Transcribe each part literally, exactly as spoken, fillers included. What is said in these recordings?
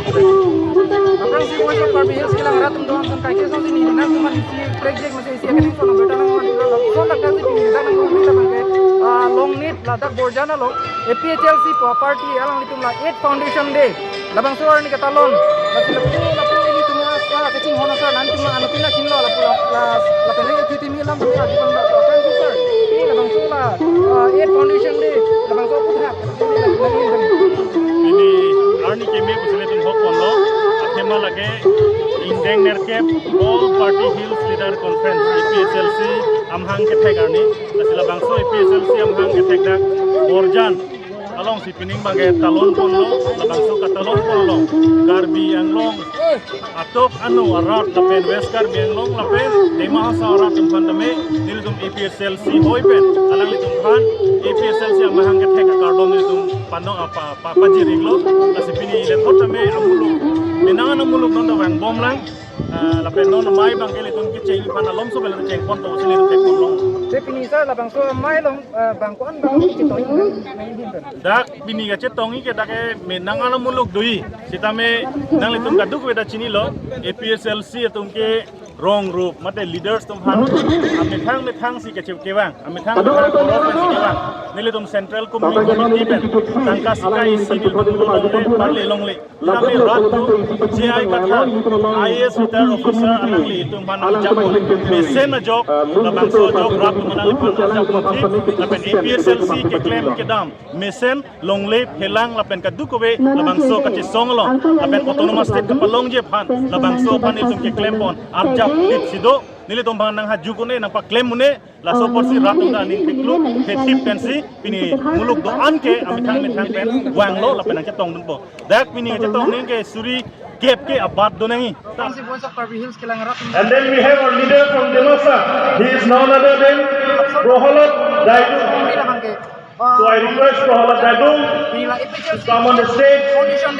Aphrangsi Voice of Karbi Hills kelang rat atum do-an ason kaike asonsi neli nangtumphan isi prekjak masi isi akening kono beta nangman ilo lo. Son dak si pini dak nang pini labang ke, ah, Longnit ladak Borjan along A P H L C pu party alanglitum la eighth foundation day. Labangso arni katalon. Lasi lapu lapu ilitum asa kachinghon asar nangtum anuttin la chinilo lapu la la pele titi mi lam tu la di pang la pang sir. Ini labangso la, ah, eighth foundation day. Labangso puthak. Pini arni keme pusine tum hok ponlo, athema lake ingdeng nerkep All Party Hills Leader Conference, A P H L C amahang kethek arni. Lasi labangso A P H L C amahang kethek dak Borjan alongsi pining abangke talon ponlo, labangso katalon ponlo. Karbi Anglong atok anu arat lapen West Karbi Anglong lapen Dima Hasao arat atum aphan tame nelitum A P H L C hoi pen alanglitum aphan A P H L C amahang kethek akardom nelitum pano apa pa pajir-iklo. Lasi pini lethot tame amuluk, menang amuluk non ta vangbomlang. Ah, lapen non amei abangke ilitum kecheng aphan alomso pen cheng ponpo pusi nelitum thek ponlo. Te pini sir labangso amei along, ah, bang ko-an bang chetongji? Dak pini kachetongji ke dak ke menang amuluk do-i. Sitame nanglitum kadokave ta chinilo, A P H L C atum ke rong rup mate leaders atum aphan amethang methang si kachep kevang, amethang methang koros si kevang. Nelitum Central Committee pen tangka sika isi nelitum longle, parle longle. Tame rat atum J I Kathar, I A S retired officer, alanglitum aphan arjap mesen ajok, labangso ajok rat atum alangliphan arjap mati, lapen A P H L C keklem kedam mesen longle phelang lapen kadokave labangso kachesong along lapen autonomous state kapalongji aphan labangso aphan itum keklem pon arjap thip si do. Nelitum aphan nang haju un-e, nang paklem un-e, laso apotsi rat atum ta aning thekluk thethip pensi pini muluk do-an ke amethang methang pen vanglo lapen nangchetongdunpo. Dak pini kachetongdun ke suri kep ke abat do nangji. Aphrangsi Voice of Karbi Hills kelang rat atum. And then we have our leader from Dimasa. He is none other than Prohalad Daidu. Kami labang ke. So I request Prohalad Daidu to come on the stage and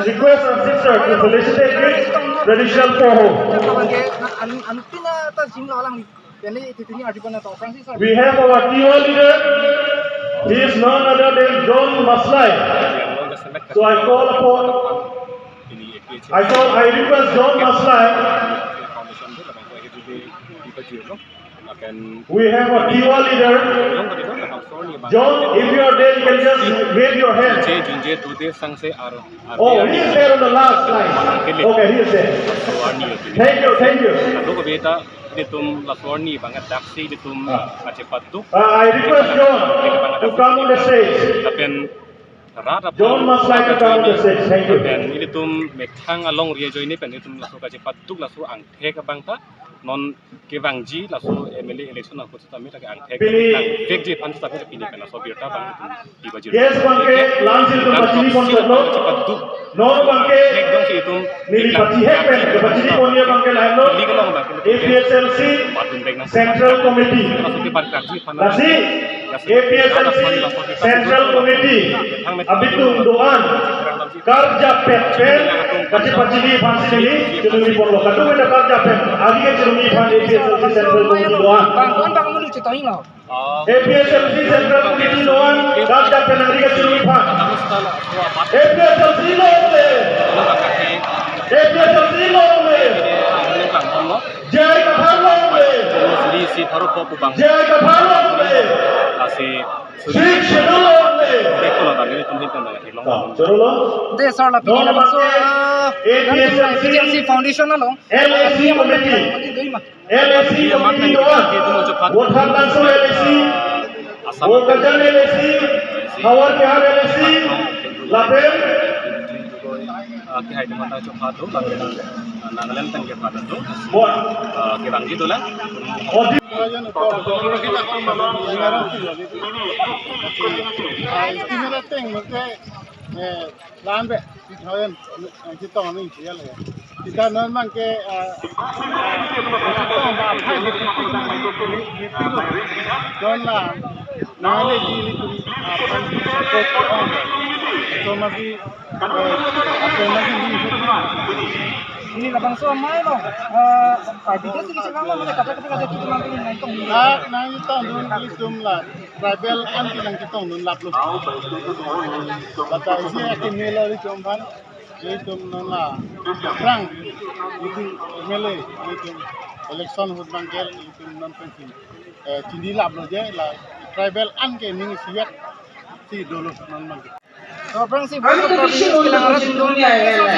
request our sister to felicitate with traditional poho. Labang ke, na, an, anuttin ta jinglo alang ni. Pele titini arjupon na to Francis sir. We have our T one leader. He is none other than John Maslai. So I call upon, I call, I request John Maslai. We have a T one leader. John, if you are there, you can just wave your hand. Oh, he is there on the last line. Okay, he is there. Thank you, thank you. Ilitum laso arni abang daksi ilitum Ah. kachepaduk. Uh, I request John to come on the stage. Lapen rat aphan John Maslai to come on the stage. Thank you. Lapen ilitum methang alongri ajoine pen ilitum laso kachepaduk laso angthek abang ta non kevangji laso M L A election angkut sitame ta ke angthek Pini. nang vekji aphan sitame pini pen laso birta abang ilitum. Yes, abang ke, langsi itum pachini pon choklo. Non abang ke, neli pachihek pen, pachini pon abang ke lahenlo. A P H L C Central Committee. Lasi, A P H L C Central Committee abitung do-an karjapet pen, kachi pachini aphansi neli chiningri ponlo. Kadokave ta karjapet, agi ke chiningri aphan A P H L C Central Committee do-an. Bang, bang, bang, mulu chitoi lo. A P H L C Central Committee do-an, dak dak penang ri kachiningri aphan. A P H L C longle. A P H L C longle. J I Kathar longle. J I Kathar longle. Sixth Schedule longle. Ah, choro lo. De sir, la pini labangso, ah, A P H L C Foundation along. L A C committee. L A C committee do-an. Vothatlangso L A C, Bokajan L A C, Howraghat L A C, lapen, ah, kehai teman ta chokha do, lapen, ah, Nagaland pen kepha do. Bon. Ah, kevangji dolang. Odi. Ah, istimewa teng mate, eh, Lambe, ang kitong ni siya le. Kita non abang ke, ah, kitong ba phai ni, don la, na le di ni tu, ah, pan ko ko. So masi, eh, apa masi di. Ini labangso amei lo. Eh, ah, di sini sekarang mana kata kata kata kita nanti nangkong. Ah, nangkong dun ilitum la. Tribal anti nangketongdun laplo. Bata isi akimi lo ilitum aphan. Ilitum non la aphrang, ilitum M L A, ilitum election ahut abang ke ilitum non pensi, eh, chini laplo je la tribal an ke ning isi vet si dolo non abang ke. To aphrangsi Voice of Karbi News kelang arat atum,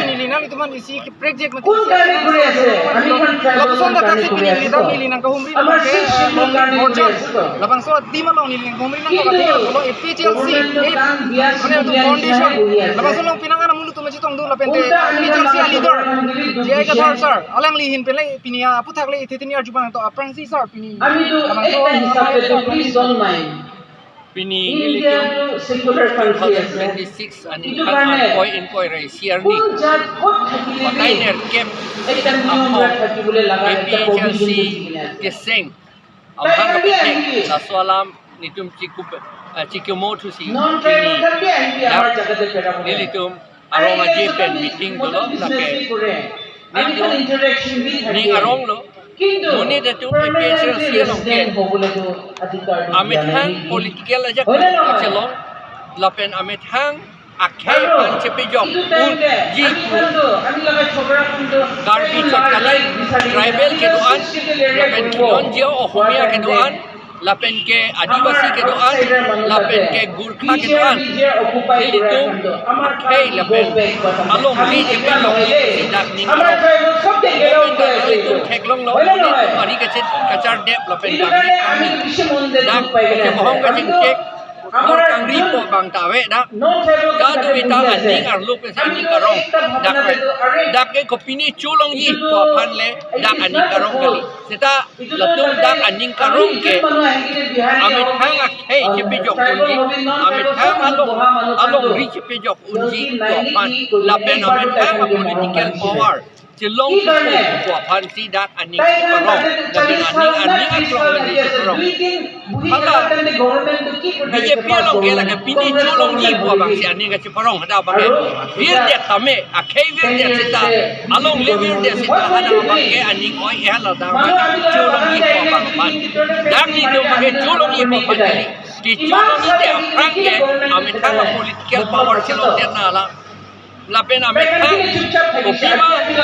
neli nanglitum aphan isi kaprek jek mati. কোন কাহিনী কৰি আছে? আমি এখন tribal, lapuson dak kasi pini neli nangkahumri, আমাৰ abang ke, শিক্ষক, eh, long কাহিনী কৰি আছে তো। Labangso adim along neli nangkahumri nang, কিন্তু kati apot lo A P H L C, government তো eh, কাম দিয়া মানে এইটো দিয়া foundation, নিচিনাই কৰি আছে। Labangso along penang an amulu atum chetongdun lapen te কোনটা আমি A P H L C a leader, আমাৰ J I Kathar sir, alangli ahin pen le pini aphuthak le ithi tini arju abang to aphrangsi sir pini. আমি তো labangso একটা হিসাবে তো, please don't mind. Pini ilitum ইণ্ডিয়াটো secular country আছে। Two thousand twenty-six aningkan এইটো কাৰণে ankoi ingkoi ra isi arni কোন জাত ক'ত থাকিলে pakai nerkep একটা নিয়ম apot এটা থাকিবলৈ লগা, এটা A P H L C provision বুজি কিনে আছে। Keseng amahang kapethek, laso alam nelitum chikup, eh, chikimo thusi, non tribal pini country আহিবি আমাৰ dak জাগাতে পেলাবলৈ। Nelitum arong aje pen meeting dolo, lake আমি খালি ইন্টারেকশন দি থাকি। Ning aronglo, কিন্তু monit atum permanently A P H L C along ke resident হবলৈতো অধিকাৰটো দিয়া নাই amethang নেকি? Political ajak হয় নে নহয়? Kachelong, lapen amethang akhei aphan chepejok unji pu Karbi Chotkaling tribal kedo-an, lapen Khilonjia Ohomia kedo-an, lapen ke Adivasi kedo-an, lapen ke Gurkha kedo-an, nelitum akhei lapen alongri chepejok unji dak ning arong. Nelitum theklonglo, nelitum ari kachet kachardep lapen kangni kangni. Dak kachebohong kachingchek, bor kangripo abang ta ave dak. Kadokave ta aning arlo pensi aning karong. Dak ave. Dak ke kopine cholongji pu aphan le dak aning karong kali. Seta latum dak aning karong ke amethang akhei chepejok unji, amethang along, alongri chepejok unji pu aphan, lapen amethang a political power chelong thupo pu aphansi dak aning karong, lapen aning, aning akrong aning karong. Hala B J P along ke lake pine cholongji pu abangsi aning kacheparong, hadak abang ke virdet tame, akhei virdet seta, alongle virdet seta, hadak abang ke aning oi, eh, hala dak abang ke cholongji pu abang aphan. Dak nelitum abang ke cholongji pu aphan kali. Kecholongji te aphrang ke amethang a political power chelongdet na alam. Lapen amethang kopima akhei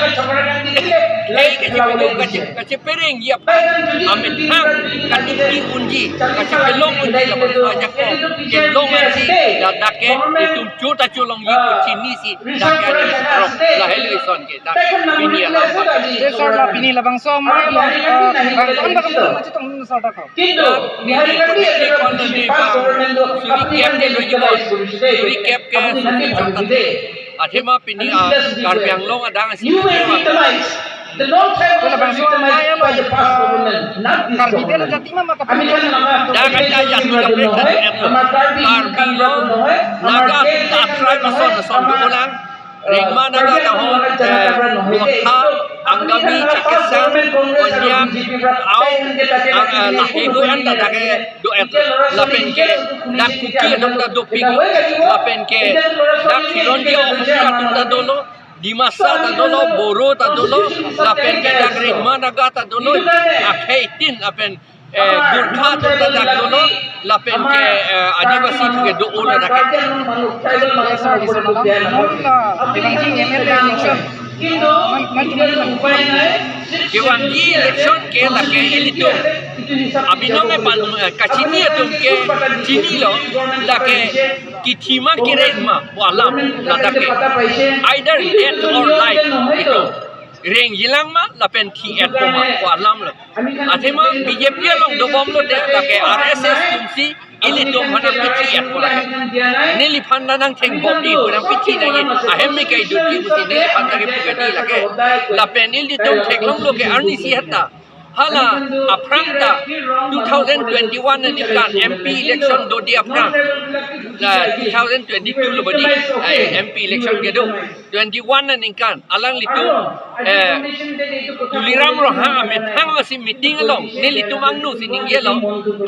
kachepedo, kache, kacheperengji aphan amethang katiki unji, kachepelong unji, lapen ajak ko kelong ansi, dak, dak ke itum chota cholongji ko chinisi, dak ke aning karong, lahelo ison ke, dak pini alam. Te sir, la pini labangso amei along, eh, bang, bang, bang, bang, chetong sir dak ko. কিন্তু বিহাৰী কাৰ্বি একেলগে বুজি পাঁচ গভৰ্ণমেণ্টটো আপুনি ইমান দেৰি ইউটিলাইজ কৰিছে দেই। আপুনি ইমান দেৰি ভাবি দেই। Athema pini, ah, Karbi Anglong adang asi. You were victimized. The non-tribals were victimized by the past government, not this government. Ami khan laga dak aja jati kaprek ta eto. Karbi lo, Naga ta tribe ason ason dolang. Rengma Naga ta ho, eh, Rongkha, Angami, Chakhesang, Konyak, Ao, ang, eh, lahei hui an ta dak ke do-et, lapen ke dak Kuki atum ta dopik, lapen ke dak Khilonjia Ohomia atum ta dolo, Dimasa ta dolo, Boro ta dolo, lapen ke dak Rengma Naga ta dolo, akhei tin lapen eh, Gurkha atum ta dak dolo, lapen ke, eh, Adivasi atum ke do-o ladak ke. Yes, sir, yes, sir. Madam, non la kevangji M L A election. Man, man, man, man. Kevangji election ke lake ilitum abinong epan, eh, kachini atum ke chinilo, lake kithi ma kereng ma pu alam ladak ke. Either death or life, itum rengjilang ma lapen thi-etpo ma pu alam lo. Athema B J P along dobomlo te, lake R S S atumsi ilitum aphan nangpithi-etpo lake. Neliphan ta nangthengbomji pu nangpithi nangji. Ahem me kaidunji pusi neliphan ta kepu kadi lake. Lapen ilitum theklonglo ke arnisi heta. Hala aphrang ta two thousand twenty-one aningkan M P election dodi aphrang. La two thousand twenty-two lo bodi, ai, M P election kedo. Twenty-one aningkan, alanglitum, eh, Tuliram Ronghang amethang asi meeting along, nelitum angno si ningjelo,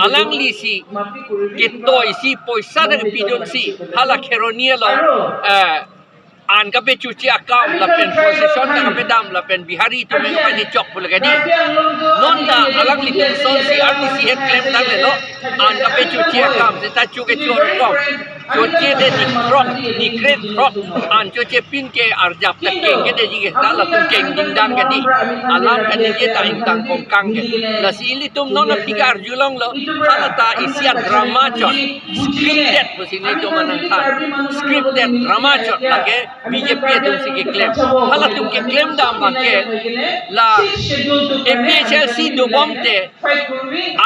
alanglisi ketoi si poisa ta kepidunsi, hala Kheroni along, eh, an kapechochi akam, lapen procession ta kapedam, lapen Bihari atum kapachechok pu lake di. Non ta alanglitum asonsi arnisi het klemtang lelo, an kapechochi akam, seta chu kecho rokom. Choche de ni krok, ni kret krok, an choche pin ke arjap ta keng ke de ji ke ta latum keng ding dan ke di. Alam ke di ke ta ingtang kongkang ke. Lasi ilitum non aphi ke arjulonglo, hala ta isi a-drama chot. Scripted pusi nelitum anang than. Scripted drama chot lake B J P atum si keklem. Halatum keklem dam abang ke la A P H L C dobom te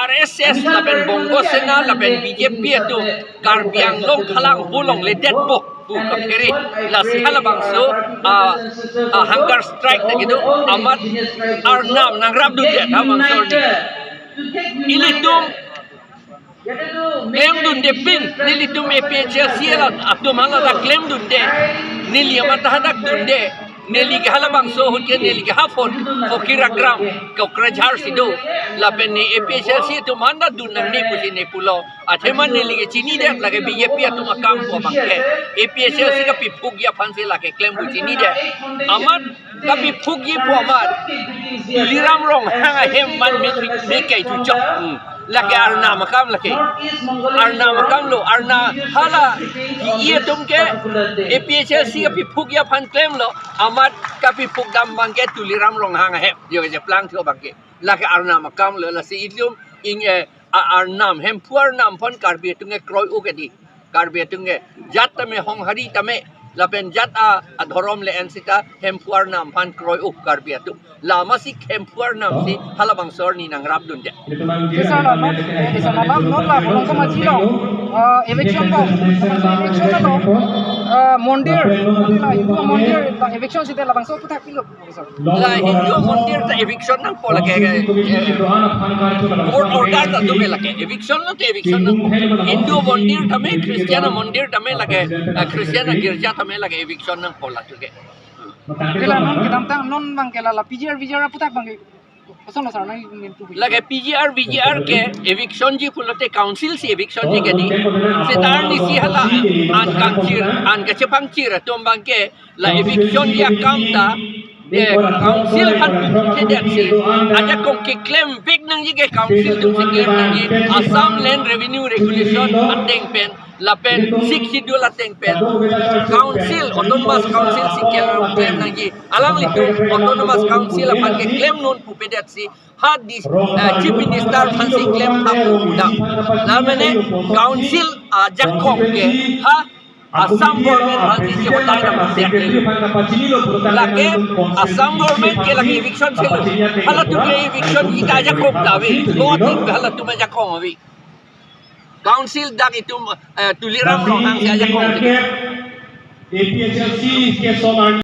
R S S lapen Bongo Sena lapen B J P atum Karbi Anglong khalang hulong ledet po pu kaphere. Lasi halabangso a, a hunger strike ta kedo amat arnam nangrap dundet halabangso arni. Ilitum klem dunde pin, nelitum A P H L C atum hala ta klem dunde, neli amat ta hadak dunde, neli ke halabangso ahut ke neli ke ha phone, Fokiragram, Kokrajhar si do, lapen ne A P H L C atum anta dun nangne pusi ne pulo, athema neli ke chinidet lake B J P atum akam pu abang ke, A P H L C kapiphukji aphan si lake klem pu chinidet, amat kapiphukji pu amat Tuliram Ronghang ahem man me, me kai thuchok. Hmm. Lake arnam akam lake. Arnam akam lo, arnam hala hi atum ke A P H L C kapiphukji aphan klemlo, amat kapiphuk dam abang ke Tuliram Ronghang ahem. Yo ke plangthu abang ke. Lake arnam akam lo, lasi ilitum ing, eh, a arnam, Hemphu arnam aphan Karbi atum ke kroi-o ke di. Karbi atum ke jat tame, honghari tame, lapen jat a, adhorom le-en sita Hemphu arnam aphan kroi-o Karbi atum. Lama si Hemphu arnam si halabangso arni nangrap dundet. Sir, la non, eh, sir, la non, non la Kolongkom aji lo, eh, eviction lo, eviction lo, eh, mondir, la Hindu mondir, la eviction sita labangso aphuthak pilo. La Hindu mondir ta eviction nangpo lake, eh, court order ta tame lake, eviction lo te eviction nangpo. Hindu mondir tame, Christian mondir tame lake, eh, Christian girja tame lake eviction nangpo la tuke. Ke la non kedamtang non abang ke la, la P G R V G R aphuthak abang ke. Koson lo sir, nang min tu. Lake P G R V G R ke eviction ji pulote council si eviction ji ke di. Seta arni si hala an kangchir, an kachepangchir atum abang ke la eviction ji akam ta, eh, council aphan pu thedet si ajakong keklem vek nangji ke council atum si klem nangji, Assam Land Revenue Regulation ateng pen lapen Sixth Schedule ateng pen council, autonomous council si klem, klem nangji. Alanglitum autonomous council aphan keklem non pupedet si ha dis, eh, Chief Minister aphan si klem tha pu dam. La mane council ajakong ke ha Assam government aphan si chehodai dam si. Lake Assam government ke lake eviction chelo. Halatum ke eviction kita ajakong ta ave. Lo atik halatum ajakong ave. Council dak itum, eh, Tuliram Ronghang si ajakong ave. A P H L C ke soman